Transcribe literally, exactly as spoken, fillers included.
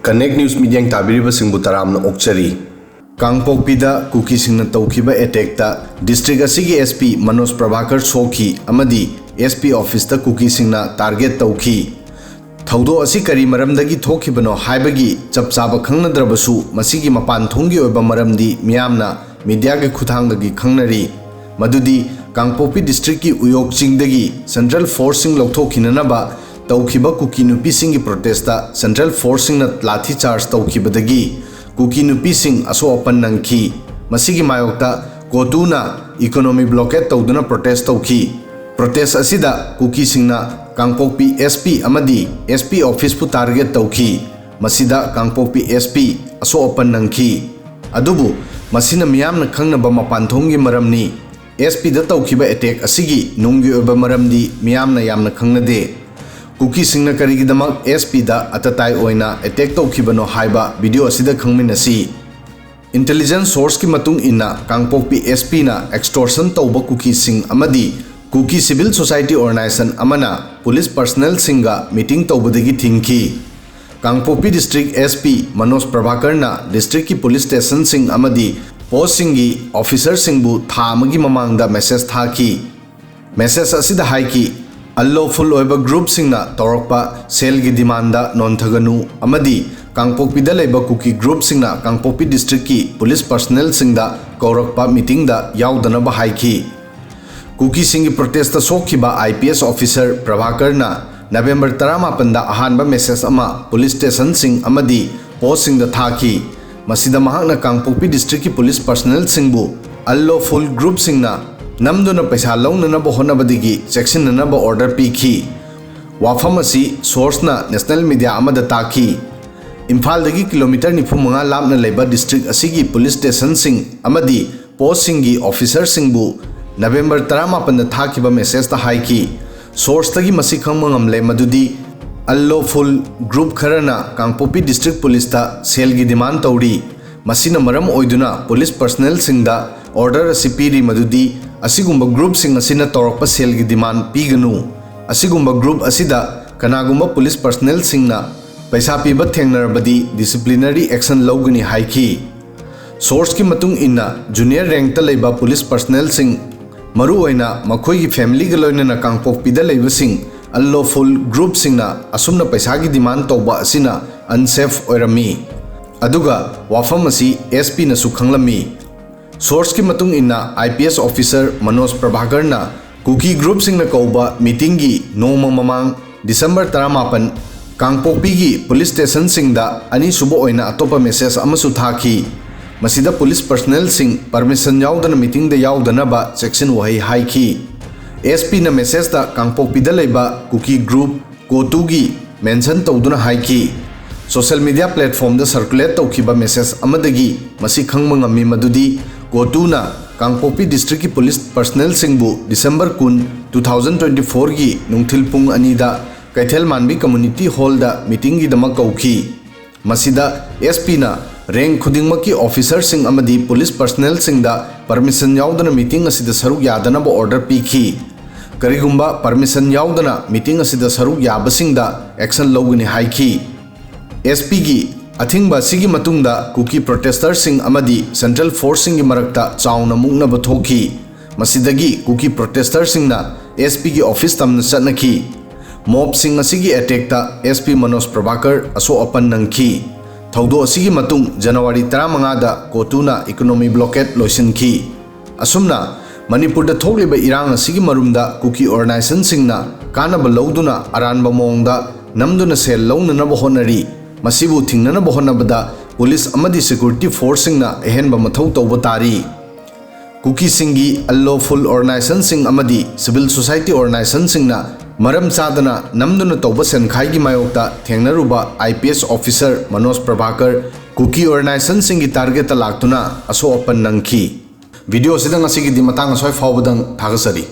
Connect News ꯃꯤꯠꯌꯦꯡ ꯇꯥꯕꯤꯔꯤꯕꯁꯤꯡꯕꯨ ꯇꯔꯥꯝꯅ ꯑꯣꯛꯆꯔꯤ꯫ ꯀꯥꯡꯄꯣꯛꯄꯤꯗ ꯀꯨꯀꯤꯁꯤꯡꯅ ꯇꯧꯈꯤꯕ ꯑꯦꯇꯦꯛꯇ ꯗꯤꯁꯇ꯭ꯔꯤꯛ ꯑꯁꯤꯒꯤ SP ꯃꯅꯣꯖ ꯄ꯭ꯔꯚꯥꯀꯔ ꯁꯣꯛꯈꯤ ꯑꯃꯗꯤ SP ꯑꯣꯐꯤꯁꯇ ꯀꯨꯀꯤꯁꯤꯡꯅ ꯇꯥꯔꯒꯦꯠ ꯇꯧꯈꯤ꯫ ꯊꯧꯗꯣꯛ ꯑꯁꯤ ꯀꯔꯤ ꯃꯔꯝꯗꯒꯤ ꯊꯣꯛꯈꯤꯕꯅꯣ ꯍꯥꯏꯕꯒꯤ ꯆꯞ ꯆꯥꯕ ꯈꯪꯅꯗ꯭ꯔꯕꯁꯨ, ꯃꯁꯤꯒꯤ ꯃꯄꯥꯟ ꯊꯣꯡꯒꯤ ꯑꯣꯏꯕ ꯃꯔꯝꯗꯤ ꯃꯤꯌꯥꯝꯅ ꯃꯤꯗꯤꯌꯥꯒꯤ ꯈꯨꯠꯊꯥꯡꯗꯒꯤ ꯈꯪꯅꯔꯤ꯫ ꯃꯗꯨꯗꯤ ꯀꯥꯡꯄꯣꯛꯄꯤ ꯗꯤꯁꯇ꯭ꯔꯤꯛꯀꯤ ꯎꯌꯣꯛ ꯆꯤꯡꯗꯒꯤ ꯁꯦꯟꯇ꯭ꯔꯦꯜ ꯐꯣꯔꯁꯁꯤꯡ ꯂꯧꯊꯣꯛꯈꯤꯅꯅꯕ ꯇꯧꯈꯤꯕ ꯀꯨꯀꯤ ꯅꯨꯄꯤꯁꯤꯡꯒꯤ ꯄ꯭ꯔꯣꯇꯦꯁꯇ ꯁꯦꯟꯇ꯭ꯔꯦꯜ ꯐꯣꯔꯁꯁꯤꯡꯅ ꯂꯥꯊꯤ ꯆꯥꯔꯖ ꯇꯧꯈꯤꯕꯗꯒꯤ ꯀꯨꯀꯤ ꯅꯨꯄꯤꯁꯤꯡ ꯑꯁꯣꯛ ꯑꯄꯟ ꯅꯪꯈꯤ꯫ ꯃꯁꯤꯒꯤ ꯃꯥꯌꯣꯛꯇ ꯀꯣꯇꯨꯅ ꯏꯀꯣꯅꯣꯃꯤ ꯕ꯭ꯂꯣꯀꯦꯠ ꯇꯧꯗꯨꯅ ꯄ꯭ꯔꯣꯇꯦꯁ ꯇꯧꯈꯤ꯫ ꯄ꯭ꯔꯣꯇꯦꯁ ꯑꯁꯤꯗ ꯀꯨꯀꯤꯁꯤꯡꯅ ꯀꯥꯡꯄꯣꯛꯄꯤ SP ꯑꯃꯗꯤ SP ꯑꯣꯐꯤꯁꯄꯨ ꯇꯥꯔꯒꯦꯠ ꯇꯧꯈꯤ꯫ ꯃꯁꯤꯗ ꯀꯥꯡꯄꯣꯛꯄꯤ SP ꯑꯁꯣꯛ ꯑꯄꯟ ꯅꯪꯈꯤ꯫ ꯑꯗꯨꯕꯨ ꯃꯁꯤꯅ ꯃꯤꯌꯥꯝꯅ ꯈꯪꯅꯕ ꯃꯄꯥꯟ ꯊꯣꯡꯒꯤ ꯃꯔꯝꯅꯤ꯫ SPꯗ ꯇꯧꯈꯤꯕ ꯑꯦꯇꯦꯛ ꯑꯁꯤꯒꯤ ꯅꯨꯡꯒꯤ ꯑꯣꯏꯕ ꯃꯔꯝꯗꯤ ꯃꯤꯌꯥꯝꯅ ꯌꯥꯝꯅ ꯈꯪꯅꯗꯦ꯫ ꯀꯨꯀꯤꯁꯤꯡꯅ ꯀꯔꯤꯒꯤꯗꯃꯛ SPꯗ ꯑꯇꯇꯥꯏ ꯑꯣꯏꯅ ꯑꯦꯇꯦꯛ ꯇꯧꯈꯤꯕꯅꯣ ꯍꯥꯏꯕ ꯚꯤꯗꯤꯑꯣ ꯑꯁꯤꯗ ꯈꯪꯃꯤꯟꯅꯁꯤ꯫ ꯏꯟꯇꯦꯂꯤꯖꯦꯟꯁ ꯁꯣꯔꯁꯀꯤ ꯃꯇꯨꯡ ꯏꯟꯅ, ꯀꯥꯡꯄꯣꯛꯄꯤ SPꯅ ꯑꯦꯛꯁꯇꯣꯔꯁꯟ ꯇꯧꯕ ꯀꯨꯀꯤꯁꯤꯡ ꯑꯃꯗꯤ ꯀꯨꯀꯤ ꯁꯤꯚꯤꯜ ꯁꯣꯁꯥꯏꯇꯤ ꯑꯣꯔꯒꯅꯥꯏꯖꯦꯁꯟ ꯑꯃꯅ ꯄꯨꯂꯤꯁ ꯄꯔꯁꯅꯦꯜꯁꯤꯡꯒ ꯃꯤꯇꯤꯡ ꯇꯧꯕꯗꯒꯤ ꯊꯤꯡꯈꯤ꯫ ꯀꯥꯡꯄꯣꯛꯄꯤ ꯗꯤꯁꯇ꯭ꯔꯤꯛ SP ꯃꯅꯣꯖ ꯄ꯭ꯔꯚꯥꯀꯔꯅ ꯗꯤꯁꯇ꯭ꯔꯤꯛꯀꯤ ꯄꯨꯂꯤꯁ ꯁ꯭ꯇꯦꯁꯟꯁꯤꯡ ꯑꯃꯗꯤ ꯄꯣꯁꯁꯤꯡꯒꯤ ꯑꯣꯐꯤꯁꯔꯁꯤꯡꯕꯨ ꯊꯥ ꯑꯃꯒꯤ ꯃꯃꯥꯡꯗ ꯃꯦꯁꯦꯖ ꯊꯥꯈꯤ꯫ ꯃꯦꯁꯦꯖ ꯑꯁꯤꯗ ꯍꯥꯏꯈꯤ, "ꯑꯟꯂꯣꯐꯨꯜ ꯑꯣꯏꯕ ꯒ꯭ꯔꯨꯞꯁꯤꯡꯅ ꯇꯧꯔꯛꯄ ꯁꯦꯜꯒꯤ ꯗꯤꯃꯥꯟꯗ ꯅꯣꯟꯊꯒꯅꯨ ꯑꯃꯗꯤ ꯀꯥꯡꯄꯣꯛꯄꯤꯗ ꯂꯩꯕ ꯀꯨꯀꯤ ꯒ꯭ꯔꯨꯞꯁꯤꯡꯅ ꯀꯥꯡꯄꯣꯛꯄꯤ ꯗꯤꯁꯇ꯭ꯔꯤꯛꯀꯤ ꯄꯨꯂꯤꯁ ꯄꯔꯁꯅꯦꯜꯁꯤꯡꯗ ꯀꯧꯔꯛꯄ ꯃꯤꯇꯤꯡꯗ ꯌꯥꯎꯗꯅꯕ" ꯍꯥꯏꯈꯤ꯫ ꯀꯨꯀꯤꯁꯤꯡꯒꯤ ꯄ꯭ꯔꯣꯇꯦꯁꯇ ꯁꯣꯛꯈꯤꯕ IPS ꯑꯣꯐꯤꯁꯔ ꯄ꯭ꯔꯚꯥꯀꯔꯅ ꯅꯕꯦꯝꯕꯔ ꯇꯔꯥꯃꯥꯄꯟꯗ ꯑꯍꯥꯟꯕ ꯃꯦꯁꯦꯖ ꯑꯃ ꯄꯨꯂꯤꯁ ꯁ꯭ꯇꯦꯁꯟꯁꯤꯡ ꯑꯃꯗꯤ ꯄꯣꯁꯁꯤꯡꯗ ꯊꯥꯈꯤ꯫ ꯃꯁꯤꯗ ꯃꯍꯥꯛꯅ ꯀꯥꯡꯄꯣꯛꯄꯤ ꯗꯤꯁꯇ꯭ꯔꯤꯛꯀꯤ ꯄꯨꯂꯤꯁ ꯄꯔꯁꯅꯦꯜꯁꯤꯡꯕꯨ ꯑꯟꯂꯣꯐꯨꯜ ꯒ꯭ꯔꯨꯞꯁꯤꯡꯅ ꯅꯝꯗꯨꯅ ꯄꯩꯁꯥ ꯂꯧꯅꯅꯕ ꯍꯣꯠꯅꯕꯗꯒꯤ ꯆꯦꯛꯁꯤꯟꯅꯅꯕ ꯑꯣꯔꯗꯔ ꯄꯤꯈꯤ꯫ ꯋꯥꯐꯝ ꯑꯁꯤ ꯁꯣꯔꯁꯅ ꯅꯦꯁꯅꯦꯜ ꯃꯤꯗꯤꯌꯥ ꯑꯃꯗ ꯇꯥꯛꯈꯤ꯫ ꯏꯝꯐꯥꯜꯗꯒꯤ ꯀꯤꯂꯣꯃꯤꯇꯔ ꯅꯤꯐꯨ ꯃꯉꯥ ꯂꯥꯞꯅ ꯂꯩꯕ ꯗꯤꯁꯇ꯭ꯔꯤꯛ ꯑꯁꯤꯒꯤ ꯄꯨꯂꯤꯁ ꯁ꯭ꯇꯦꯁꯟꯁꯤꯡ ꯑꯃꯗꯤ ꯄꯣꯁꯁꯤꯡꯒꯤ ꯑꯣꯐꯤꯁꯔꯁꯤꯡꯕꯨ ꯅꯕꯦꯝꯕꯔ ꯇꯔꯥꯃꯥꯄꯟꯗ ꯊꯥꯈꯤꯕ ꯃꯦꯁꯦꯖꯇ ꯍꯥꯏꯈꯤ꯫ ꯁꯣꯔꯁꯇꯒꯤ ꯃꯁꯤ ꯈꯪꯕ ꯉꯝꯂꯦ ꯃꯗꯨꯗꯤ ꯑꯟꯂꯣꯐꯨꯜ ꯒ꯭ꯔꯨꯞ ꯈꯔꯅ ꯀꯥꯡꯄꯣꯛꯄꯤ ꯗꯤꯁꯇ꯭ꯔꯤꯛ ꯄꯨꯂꯤꯁꯇ ꯁꯦꯜꯒꯤ ꯗꯤꯃꯥꯟ ꯇꯧꯔꯤ꯫ ꯃꯁꯤꯅ ꯃꯔꯝ ꯑꯣꯏꯗꯨꯅ ꯄꯨꯂꯤꯁ ꯄꯔꯁꯅꯦꯜꯁꯤꯡꯗ ꯑꯣꯔꯗꯔ ꯑꯁꯤ ꯄꯤꯔꯤ ꯃꯗꯨꯗꯤ ꯑꯁꯤꯒꯨꯝꯕ ꯒ꯭ꯔꯨꯞꯁꯤꯡ ꯑꯁꯤꯅ ꯇꯧꯔꯛꯄ ꯁꯦꯜꯒꯤ ꯗꯤꯃꯥꯟ ꯄꯤꯒꯅꯨ꯫ ꯑꯁꯤꯒꯨꯝꯕ ꯒ꯭ꯔꯨꯞ ꯑꯁꯤꯗ ꯀꯅꯥꯒꯨꯝꯕ ꯄꯨꯂꯤꯁ ꯄꯔꯁꯅꯦꯜꯁꯤꯡꯅ ꯄꯩꯁꯥ ꯄꯤꯕ ꯊꯦꯡꯅꯔꯕꯗꯤ disciplinary action ꯂꯧꯒꯅꯤ ꯍꯥꯏꯈꯤ꯫ ꯁꯣꯔꯁꯀꯤ ꯃꯇꯨꯡ ꯏꯟꯅ, ꯖꯨꯅꯤꯌꯔ ꯔꯦꯡꯛꯇ ꯂꯩꯕ ꯄꯨꯂꯤꯁ ꯄꯔꯁꯅꯦꯜꯁꯤꯡ, ꯃꯔꯨꯑꯣꯏꯅ ꯃꯈꯣꯏꯒꯤ ꯐꯦꯃꯤꯂꯤꯒ ꯂꯣꯏꯅꯅ ꯀꯥꯡꯄꯣꯛꯄꯤꯗ ꯂꯩꯕꯁꯤꯡ, unlawful ꯒ꯭ꯔꯨꯞꯁꯤꯡꯅ ꯑꯁꯨꯝꯅ ꯄꯩꯁꯥꯒꯤ ꯗꯤꯃꯥꯟ ꯇꯧꯕ ꯑꯁꯤꯅ unsafe ꯑꯣꯏꯔꯝꯃꯤ꯫ ꯑꯗꯨꯒ ꯋꯥꯐꯝ ꯑꯁꯤ ꯑꯦꯁ ꯄꯤꯅꯁꯨ ꯈꯪꯂꯝꯃꯤ꯫ ꯁꯣꯔꯁꯀꯤ ꯃꯇꯨꯡ ꯏꯟꯅ, I P S officer Manoj ꯄ꯭ꯔꯚꯥꯀꯔꯅ ꯀꯨꯀꯤ ꯒ꯭ꯔꯨꯞꯁꯤꯡꯅ ꯀꯧꯕ ꯃꯤꯇꯤꯡꯒꯤ ꯅꯣꯡꯃ ꯃꯃꯥꯡ, ꯗꯤꯁꯦꯝꯕꯔ ꯇꯔꯥꯃꯥꯄꯟ, ꯀꯥꯡꯄꯣꯛꯄꯤꯒꯤ ꯄꯨꯂꯤꯁ ꯁ꯭ꯇꯦꯁꯟꯁꯤꯡꯗ ꯑꯅꯤꯁꯨꯕ ꯑꯣꯏꯅ ꯑꯇꯣꯞꯄ ꯃꯦꯁꯦꯖ ꯑꯃꯁꯨ ꯊꯥꯈꯤ꯫ ꯃꯁꯤꯗ ꯄꯨꯂꯤꯁ ꯄꯔꯁꯅꯦꯜꯁꯤꯡ ꯄꯔꯃꯤꯁꯟ ꯌꯥꯎꯗꯅ ꯃꯤꯇꯤꯡꯗ ꯌꯥꯎꯗꯅꯕ ꯆꯦꯛꯁꯤꯟ ꯋꯥꯍꯩ ꯍꯥꯏꯈꯤ꯫ ꯑꯦꯁ ꯄꯤꯅ ꯃꯦꯁꯦꯖꯇ ꯀꯥꯡꯄꯣꯛꯄꯤꯗ ꯂꯩꯕ ꯀꯨꯀꯤ ꯒ꯭ꯔꯨꯞ ꯀꯣꯇꯨꯒꯤ ꯃꯦꯟꯁꯟ ꯇꯧꯗꯨꯅ ꯍꯥꯏꯈꯤ꯫ ꯁꯣꯁꯤꯌꯦꯜ ꯃꯤꯗꯤꯌꯥ ꯄ꯭ꯂꯦꯠꯐꯣꯔꯝꯗ ꯁꯔꯀꯨꯂꯦꯠ ꯇꯧꯈꯤꯕ ꯃꯦꯁꯦꯖ ꯑꯃꯗꯒꯤ ꯃꯁꯤ ꯈꯪꯕ ꯉꯝꯃꯤ ꯃꯗꯨꯗꯤ ꯀꯣꯇꯨꯅ ꯀꯥꯡꯄꯣꯛꯄꯤ ꯗꯤꯁꯇ꯭ꯔꯤꯛꯀꯤ ꯄꯨꯂꯤꯁ ꯄꯔꯁꯅꯦꯜꯁꯤꯡꯕꯨ ꯗꯤꯁꯦꯝꯕꯔ ꯀꯨꯟ, two thousand twenty fourꯒꯤ ꯅꯨꯡꯊꯤꯜ ꯄꯨꯡ ꯑꯅꯤꯗ ꯀꯩꯊꯦꯜ ꯃꯥꯟꯕꯤ ꯀꯝꯃ꯭ꯌꯨꯅꯤꯇꯤ ꯍꯣꯜꯗ ꯃꯤꯇꯤꯡꯒꯤꯗꯃꯛ ꯀꯧꯈꯤ꯫ ꯃꯁꯤꯗ ꯑꯦꯁ ꯄꯤꯅ ꯔꯦꯡꯛ ꯈꯨꯗꯤꯡꯃꯛꯀꯤ ꯑꯣꯐꯤꯁꯔꯁꯤꯡ ꯑꯃꯗꯤ ꯄꯨꯂꯤꯁ ꯄꯔꯁꯅꯦꯜꯁꯤꯡꯗ ꯄꯔꯃꯤꯁꯟ ꯌꯥꯎꯗꯅ ꯃꯤꯇꯤꯡ ꯑꯁꯤꯗ ꯁꯔꯨꯛ ꯌꯥꯗꯅꯕ ꯑꯣꯔꯗꯔ ꯄꯤꯈꯤ꯫ ꯀꯔꯤꯒꯨꯝꯕ ꯄꯔꯃꯤꯁꯟ ꯌꯥꯎꯗꯅ ꯃꯤꯇꯤꯡ ꯑꯁꯤꯗ ꯁꯔꯨꯛ ꯌꯥꯕꯁꯤꯡꯗ ꯑꯦꯛꯁꯟ ꯂꯧꯒꯅꯤ ꯍꯥꯏꯈꯤ꯫ ꯑꯦꯁ ꯄꯤꯒꯤ ꯑꯊꯤꯡꯕ ꯑꯁꯤꯒꯤ ꯃꯇꯨꯡꯗ ꯀꯨꯀꯤ ꯄ꯭ꯔꯣꯇꯦꯁꯇꯔꯁꯤꯡ ꯑꯃꯗꯤ ꯁꯦꯟꯇ꯭ꯔꯦꯜ ꯐꯣꯔꯁꯁꯤꯡꯒꯤ ꯃꯔꯛꯇ ꯆꯥꯎꯅ ꯃꯨꯛꯅꯕ ꯊꯣꯛꯈꯤ꯫ ꯃꯁꯤꯗꯒꯤ ꯀꯨꯀꯤ ꯄ꯭ꯔꯣꯇꯦꯁꯇꯔꯁꯤꯡꯅ ꯑꯦꯁ ꯄꯤꯒꯤ ꯑꯣꯐꯤꯁ ꯇꯝꯅ ꯆꯠꯅꯈꯤ꯫ ꯃꯣꯕꯁꯤꯡ ꯑꯁꯤꯒꯤ ꯑꯦꯇꯦꯛꯇ ꯑꯦꯁ ꯄꯤ ꯃꯅꯣꯖ ꯄ꯭ꯔꯚꯥꯀꯔ ꯑꯁꯣꯛ ꯑꯄꯟ ꯅꯪꯈꯤ꯫ ꯊꯧꯗꯣꯛ ꯑꯁꯤꯒꯤ ꯃꯇꯨꯡ ꯖꯅꯋꯥꯔꯤ ꯇꯔꯥꯃꯉꯥꯗ ꯀꯣꯇꯨꯅ ꯏꯀꯣꯅꯣꯃꯤ ꯕ꯭ꯂꯣꯀꯦꯠ ꯂꯣꯏꯁꯤꯟꯈꯤ꯫ ꯑꯁꯨꯝꯅ ꯃꯅꯤꯄꯨꯔꯗ ꯊꯣꯛꯂꯤꯕ ꯏꯔꯥꯡ ꯑꯁꯤꯒꯤ ꯃꯔꯨꯝꯗ ꯀꯨꯀꯤ ꯑꯣꯔꯒꯅꯥꯏꯖꯦꯁꯟꯁꯤꯡꯅ ꯀꯥꯟꯅꯕ ꯂꯧꯗꯨꯅ ꯑꯔꯥꯟꯕ ꯃꯑꯣꯡꯗ ꯅꯝꯗꯨꯅ ꯁꯦꯜ ꯂꯧꯅꯅꯕ ꯍꯣꯠꯅꯔꯤ꯫ ꯃꯁꯤꯕꯨ ꯊꯤꯡꯅꯅꯕ ꯍꯣꯠꯅꯕꯗ ꯄꯨꯂꯤꯁ ꯑꯃꯗꯤ ꯁꯦꯀ꯭ꯌꯨꯔꯤꯇꯤ ꯐꯣꯔꯁꯁꯤꯡꯅ ꯑꯍꯦꯟꯕ ꯃꯊꯧ ꯇꯧꯕ ꯇꯥꯔꯤ꯫ ꯀꯨꯀꯤꯁꯤꯡꯒꯤ unlawful ꯑꯣꯔꯒꯅꯥꯏꯖꯦꯁꯟꯁꯤꯡ ꯑꯃꯗꯤ ꯁꯤꯚꯤꯜ ꯁꯣꯁꯥꯏꯇꯤ ꯑꯣꯔꯒꯅꯥꯏꯖꯦꯁꯟꯁꯤꯡꯅ ꯃꯔꯝ ꯆꯥꯗꯅ ꯅꯝꯗꯨꯅ ꯇꯧꯕ ꯁꯦꯟꯈꯥꯏꯒꯤ ꯃꯥꯌꯣꯛꯇ ꯊꯦꯡꯅꯔꯨꯕ I P S officer Manoj Prabhakar ꯀꯨꯀꯤ ꯑꯣꯔꯒꯅꯥꯏꯖꯦꯁꯟꯁꯤꯡꯒꯤ ꯇꯥꯔꯒꯦꯠꯇ ꯂꯥꯛꯇꯨꯅ ꯑꯁꯣꯛ ꯑꯄꯟ ꯅꯪꯈꯤ꯫ ꯚꯤꯗꯤꯑꯣ ꯑꯁꯤꯗꯪ ꯉꯁꯤꯒꯤꯗꯤ ꯃꯇꯥꯡ ꯑꯁ꯭ꯋꯥꯏ ꯐꯥꯎꯕꯗꯪ ꯊꯥꯒꯠꯆꯔꯤ꯫